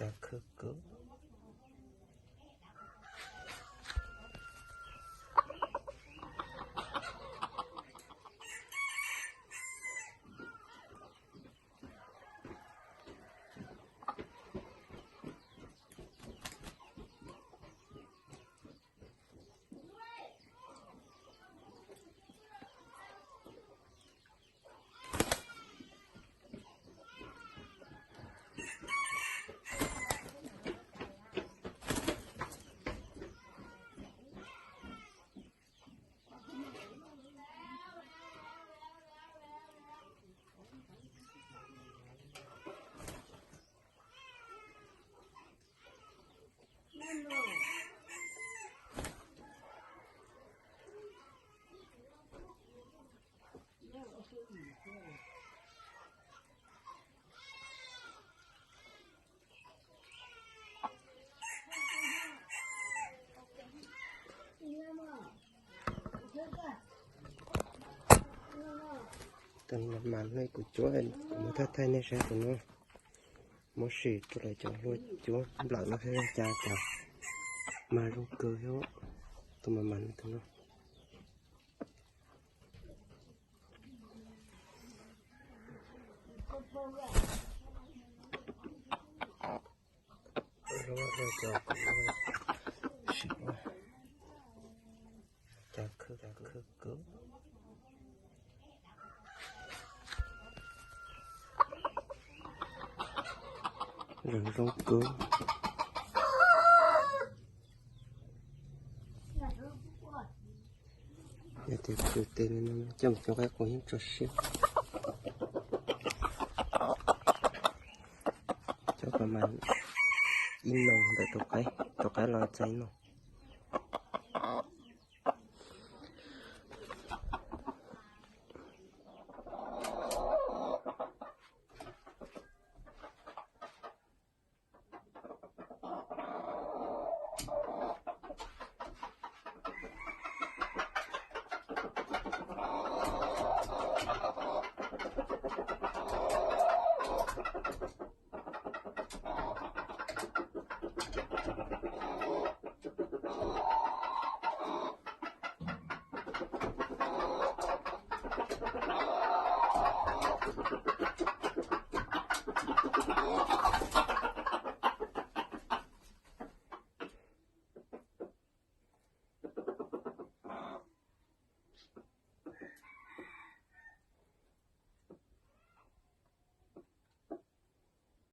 Cas khwv kawg. Tus mas mas no kuv cuab, kuv muab thaij thaij nej saib tus no. Muab sim rau lawv cov hlua cuab nplawm no saib zoo cas cas. Mas zoo kawg thiab. Tus mas mas no tus no. Cas khwv kawg. Zoo zoo kawg. Yog tias khwv tes li no coj mus cov qaib qus yeej tso siab. Coj pas mas ib noo ntawm tus qaib, tus qaib los txais ib noo.